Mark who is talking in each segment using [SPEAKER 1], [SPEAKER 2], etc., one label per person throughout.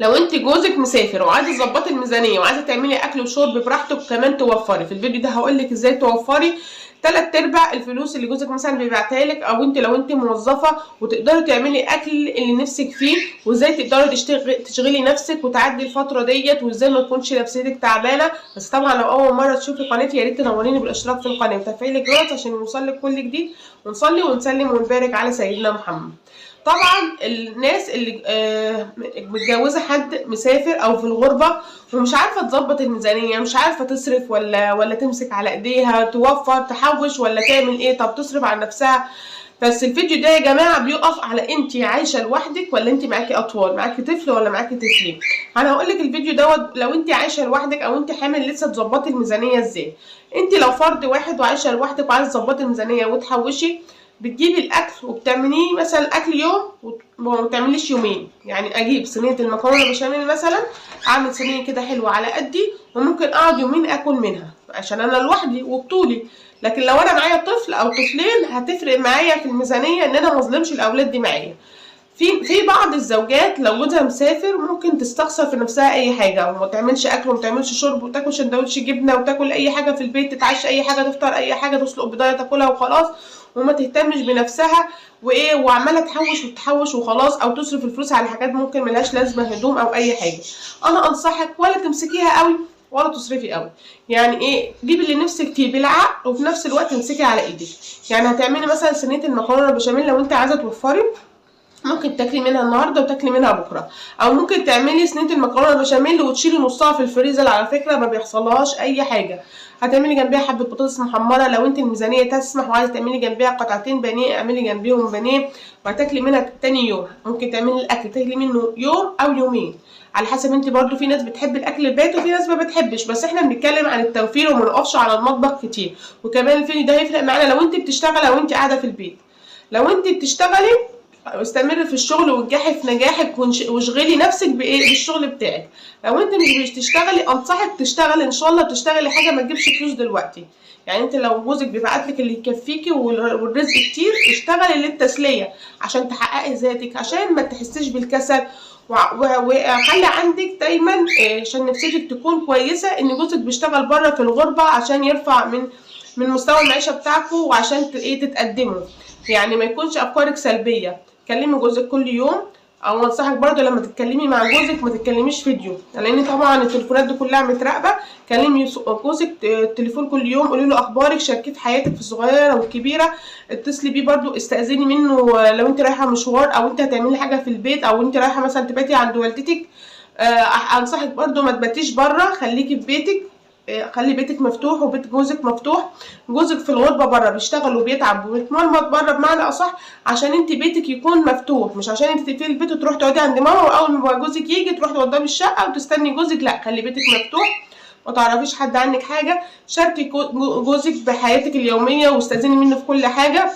[SPEAKER 1] لو انت جوزك مسافر وعايزه تظبطي الميزانية وعايزه تعملي اكل وشرب براحتك وكمان توفري، في الفيديو ده هقول لك ازاي توفري 3/4 الفلوس اللي جوزك مثلا بيبعتها لك، او انت لو انت موظفة وتقدري تعملي اكل اللي نفسك فيه، وازاي تقدري تشغلي نفسك وتعدي الفترة ديت، وازاي ما تكونش نفسيتك تعبانة. بس طبعا لو اول مرة تشوفي قناتي يا ريت تنوريني بالاشتراك في القناة وتفعيل الجرس عشان يوصلك كل جديد، ونصلي ونسلم ونبارك على سيدنا محمد. طبعا الناس اللي متجوزة حد مسافر او في الغربة ومش عارفه تظبط الميزانية، مش عارفه تصرف ولا تمسك على ايديها، توفر تحوش ولا تعمل ايه، طب تصرف على نفسها. بس الفيديو ده يا جماعة بيقف على انت عايشه لوحدك ولا انت معاكي اطفال، معاكي طفل ولا معاكي طفلين. انا هقول لك الفيديو دوت لو انت عايشه لوحدك او انت حامل لسه تظبطي الميزانية ازاي. انت لو فرد واحد وعايشة لوحدك وعايزه تظبطي الميزانية وتحوشي، بتجيبي الاكل وبتعمليه مثلا اكل يوم وما تعمليش يومين. يعني اجيب صينية المكرونه بشاميل مثلا، اعمل صينية كده حلوة على قدي وممكن اقعد يومين اكل منها عشان انا لوحدي وبطولي. لكن لو انا معايا طفل او طفلين هتفرق معايا في الميزانية ان انا ما اظلمش الاولاد دي معايا. في بعض الزوجات لو جوزها مسافر ممكن تستخسر في نفسها اي حاجة وما تعملش اكل وما تعملش شرب وتاكل سندوتش جبنه وتاكل اي حاجة في البيت، تتعشى اي حاجة، تفطر اي حاجة، تسلق بيضايه تاكلها وخلاص، وما تهتمش بنفسها وايه، وعماله تحوش وتحوش وخلاص، او تصرف الفلوس على حاجات ممكن ملهاش لازمه، هدوم او اي حاجة. انا انصحك ولا تمسكيها قوي ولا تصرفي قوي. يعني ايه، جيبي اللي نفسك فيه بالعقل وفي نفس الوقت امسكي على ايدك. يعني هتعملي مثلا صينية المكرونه البشاميل لو انت عايزه توفري ممكن تاكلي منها النهارده وتاكلي منها بكره، او ممكن تعملي صينية المكرونه البشاميل وتشيلي نصها في الفريزر، على فكرة ما بيحصلهاش اي حاجة. هتعملي جنبيها حبه بطاطس محمرة لو انت الميزانية تسمح، وعايزه تعملي جنبيها قطعتين بانيه اعملي جنبيهم بانيه وهتاكلي منها تاني يوم. ممكن تعملي الاكل تاكلي منه يوم او يومين على حسب انت، برضو في ناس بتحب الاكل البيت وفي ناس ما بتحبش، بس احنا بنتكلم عن التوفير وما نقفش على المطبخ كتير. وكمان الفيديو ده هيفرق معانا لو انت بتشتغلي او انت قاعدة في البيت. لو انت بتشتغلي استمري في الشغل وانجحي في نجاحك واشغلي نفسك بايه، بالشغل بتاعك. لو انت مش بتشتغلي انصحك تشتغلي ان شاء الله، تشتغلي حاجة ما تجيبش فلوس دلوقتي. يعني انت لو جوزك بيبعت لك اللي يكفيكي والرزق كتير، اشتغلي للتسليه عشان تحققي ذاتك، عشان ما تحسيش بالكسل، وخلي عندك دايما عشان نفسيتك تكون كويسة ان جوزك بيشتغل بره في الغربة عشان يرفع من مستوى المعيشة بتاعكم، وعشان ايه تتقدموا. يعني ما يكونش افكارك سلبية. كلمي جوزك كل يوم، او انصحك برضو لما تتكلمي مع جوزك ما تتكلميش فيديو، لان طبعا التليفونات دي كلها متراقبه. كلمي جوزك التليفون كل يوم، قولي له اخبارك، شاركيه في حياتك في الصغيرة والكبيرة، اتصلي بيه برضو، استاذني منه لو انت رايحة مشوار او انت هتعملي حاجة في البيت، او انت رايحة مثلا تباتي عند والدتك. انصحك برضو ما تباتيش بره، خليكي في بيتك، خلي بيتك مفتوح وبيت جوزك مفتوح. جوزك في الغربة بره بيشتغل وبيتعب وبيتمرمط بره بمعنى اصح، عشان انت بيتك يكون مفتوح، مش عشان انت تقفلي البيت وتروح تقعدي عند ماما، واول ما جوزك يجي تروح توضبي الشقة وتستني جوزك. لا، خلي بيتك مفتوح، ما تعرفيش حد عنك حاجة. شاركي جوزك بحياتك اليومية واستاذني منه في كل حاجة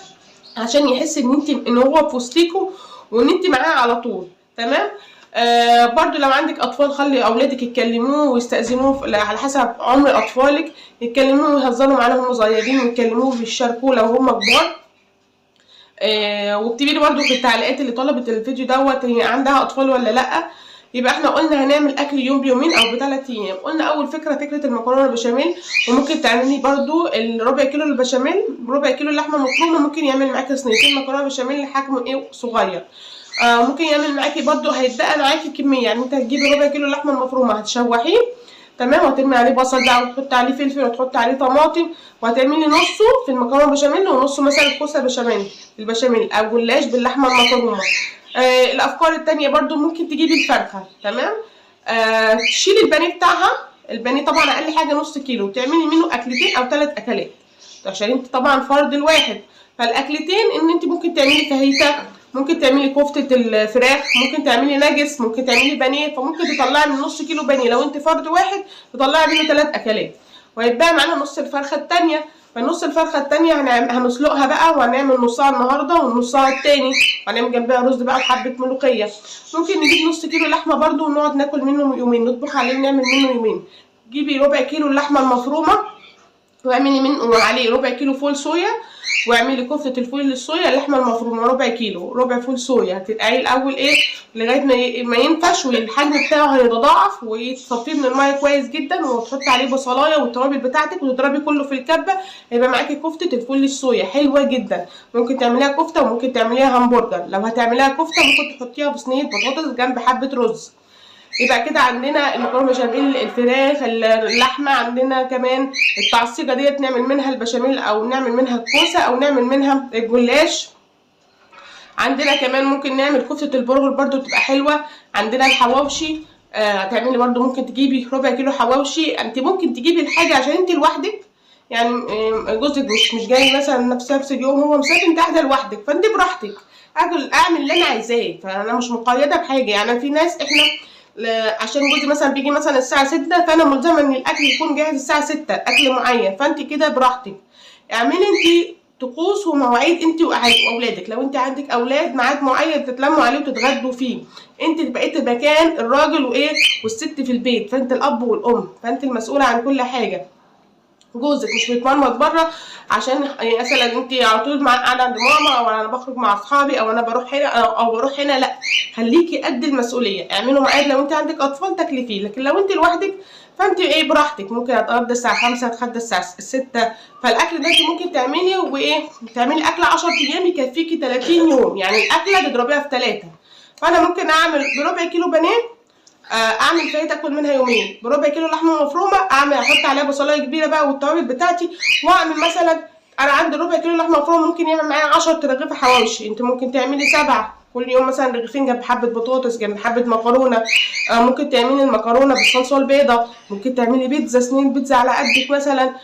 [SPEAKER 1] عشان يحس ان انت ان هو في وسطيكوا وان انت معاه على طول. تمام. برضو لو عندك اطفال خلي اولادك يتكلموه ويستأذنوه على حسب عمر اطفالك، يتكلموه ويهزروا معاهم وهم صغيرين، ويتكلموه ويشاركوه لو هم كبار. واكتبي لي برضو في التعليقات اللي طلبت الفيديو دوت هي عندها اطفال ولا لا. يبقى احنا قلنا هنعمل اكل يوم بيومين او بثلاث ايام. قلنا اول فكرة فكرة المكرونه البشاميل، وممكن تعملي برضو الربع كيلو البشاميل بربع كيلو اللحمة المفرومه، ممكن يعمل معاكي صينيتين مكرونه بشاميل حجمه ايه صغير. ممكن يعمل معاكي برضو، هيتبقى معاكي كمية. يعني انت هتجيبي ربع كيلو اللحمة المفرومه هتشوحيه تمام، وهترمي عليه بصل بقى وتحط عليه فلفل وتحط عليه طماطم، وهتعملي نصه في المكرونه بشاميل ونصه مثلا كوسة بشاميل البشاميل او جلاش باللحمه المفرومه. الافكار التانية برضو ممكن تجيبي الفرخه، تمام، تشيلي البانيه بتاعها، البانيه طبعا اقل حاجة نص كيلو، وتعملي منه اكلتين او 3 اكلات عشان انت طبعا فرد الواحد. فالاكلتين ان انت ممكن تعملي فاهيتا، ممكن تعملي كفتة الفراخ، ممكن تعملي ناجس، ممكن تعملي بانيه. فممكن تطلعي من نص كيلو بانيه لو انت فرد واحد تطلعي منه 3 اكلات، وهيتبقى معانا نص الفرخه التانية. فنص الفرخه التانية هنسلقها بقى، وهنعمل نصها النهارده ونصها التاني، وهنعمل جنبها رز بقى وحبه ملوخية. ممكن نجيب نص كيلو لحمه برده ونقعد ناكل منه يومين، نطبخ عليه ونعمل منه يومين. جيبي ربع كيلو اللحمة المفرومه واعملي منه عليه ربع كيلو فول صويا، واعملي كفته الفول الصويا اللحمة المفرومه ربع كيلو، ربع فول صويا هتنقعيه الاول ايه لغاية ما ينفش والحجم بتاعه هيتضاعف، وتصفية من المية كويس جدا، وتحطي عليه بصلايه والتوابل بتاعتك وتضربي كله في الكبه، هيبقى معاكي كفته الفول الصويا حلوة جدا. ممكن تعمليها كفته وممكن تعمليها همبرجر. لو هتعمليها كفته ممكن تحطيها في صينية بطاطس جنب حبه رز. يبقى كده عندنا المكرونه بشاميل، الفراخ، اللحمة، عندنا كمان التعصيجه ديت نعمل منها البشاميل او نعمل منها الكوسه او نعمل منها الجلاش. عندنا كمان ممكن نعمل كفته البرغل برده بتبقى حلوة. عندنا الحواوشي، هتعملي برده ممكن تجيبي ربع كيلو حواوشي. انت ممكن تجيبي الحاجة عشان انت لوحدك، يعني جوزك مش جاي مثلا نفس اليوم، هو مسافر، انت قاعدة لوحدك، فانت براحتك اكل اعمل اللي انا عايزاه، فانا مش مقيده بحاجة. يعني في ناس احنا عشان جوزي مثلا بيجي مثلا الساعة 6، فانا ملزمة ان الاكل يكون جاهز الساعة 6، اكل معين، فانت كده براحتك اعملي انت طقوس ومواعيد انت واولادك. لو انت عندك اولاد ميعاد معين تتلموا عليه وتتغدوا فيه، انت بقيت مكان الراجل وايه والست في البيت، فانت الاب والام، فانت المسؤولة عن كل حاجة. جوزك مش بيتمرمط بره عشان يعني مثلا انت على طول مع قاعدة عند ماما، او انا بخرج مع اصحابي، او انا بروح هنا او بروح هنا، لا، خليكي قد المسؤولية. اعملوا ميعاد، لو انت عندك اطفال تكلفيه، لكن لو انت لوحدك فانت ايه براحتك، ممكن اتغدى الساعة 5، اتغدى الساعة 6. فالاكل ده انت ممكن تعملي وايه، تعملي اكله 10 ايام يكفيكي 30 يوم، يعني الاكلة تضربيها في 3. فانا ممكن اعمل بربع كيلو بانيه، اعمل فايت اكل منها يومين، بربع كيلو لحمه مفرومه اعمل احط عليها بصلايه كبيرة بقى والتوابل بتاعتي، واعمل مثلا انا عندي ربع كيلو لحمه مفرومه ممكن يعمل معايا 10 رغيف حواوشي، انت ممكن تعملي 7 كل يوم، مثلا رغيفين جنب حبه بطاطس جنب حبه مكرونه. ممكن تعملي المكرونه بالصلصه البيضاء، ممكن تعملي بيتزا، سنين بيتزا على قدك مثلا.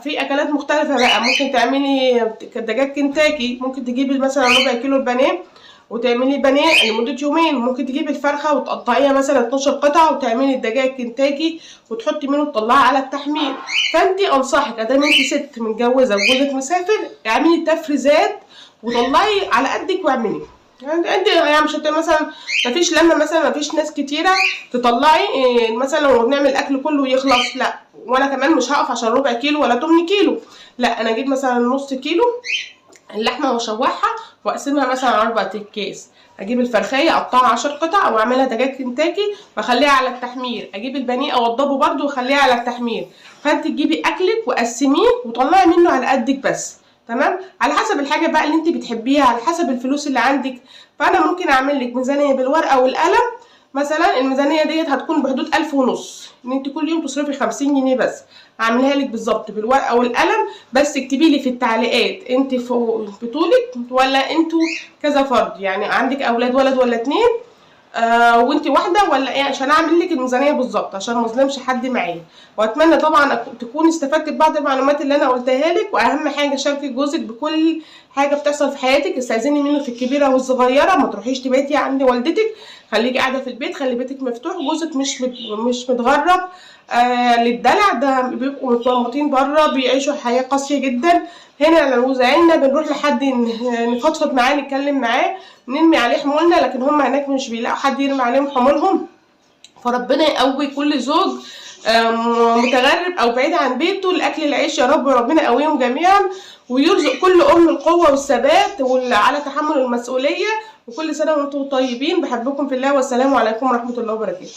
[SPEAKER 1] في اكلات مختلفة بقى، ممكن تعملي دجاج كنتاكي، ممكن تجيبي مثلا ربع كيلو البانيه وتعملي بانيه لمدة يومين، ممكن تجيبي الفرخه وتقطعيها مثلا 12 قطعه وتعملي الدجاج كنتاكي وتحطي منه تطلعها على التحمير. فانت انصحك ادام انت ست متجوزة وجوزك مسافر، اعملي تفريزات وطلعي على قدك واعملي. يعني انت يعني مش مثلا مفيش لما مثلا مفيش ناس كتيرة تطلعي مثلا لو بنعمل الاكل كله يخلص، لا، وانا كمان مش هقف عشان ربع كيلو ولا 8 كيلو، لا، انا اجيب مثلا نص كيلو اللحمة واشوحها واقسمها مثلا على 4 اكياس، اجيب الفرخيه اقطعها 10 قطع واعملها دجاج كنتاكي واخليها على التحمير، اجيب البانيه اوضبه برده واخليها على التحمير. فانت تجيبي اكلك وقسميه وطلعي منه على قدك بس، تمام، على حسب الحاجة بقى اللي انت بتحبيها، على حسب الفلوس اللي عندك. فانا ممكن اعمل لك ميزانية بالورقة والقلم، مثلا الميزانية ديت هتكون بحدود 1500، ان انت كل يوم تصرفي 50 جنيه بس. هعملها لك بالظبط بالورقة والقلم، بس اكتبي لي في التعليقات انت بطولك ولا انتوا كذا فرد، يعني عندك اولاد ولد ولا 2، وانت واحدة ولا ايه، عشان اعمل لك الميزانية بالظبط عشان ما اظلمش حد معايا. واتمنى طبعا تكوني استفدتي ببعض المعلومات اللي انا قلتها لك. واهم حاجة شاركي جوزك بكل حاجة بتحصل في حياتك، استاذني منه في الكبيرة والصغيرة، ما تروحيش تباتي عند والدتك، خليكي قاعدة في البيت، خلي بيتك مفتوح، جوزك مش متغرب للدلع ده، بيبقوا متلخبطين بره، بيعيشوا حياة قاسية جدا. هنا لو زعلنا بنروح لحد نفضفض معاه، نتكلم معاه، نرمي عليه حمولنا، لكن هم هناك مش بيلاقوا حد يرمي عليهم حمولهم. فربنا يقوي كل زوج متغرب او بعيد عن بيته لاكل العيش يا رب، وربنا يقويهم جميعا ويرزق كل ام القوة والثبات وعلى تحمل المسؤولية. وكل سنة وانتم طيبين، بحبكم في الله، والسلام عليكم ورحمة الله وبركاته.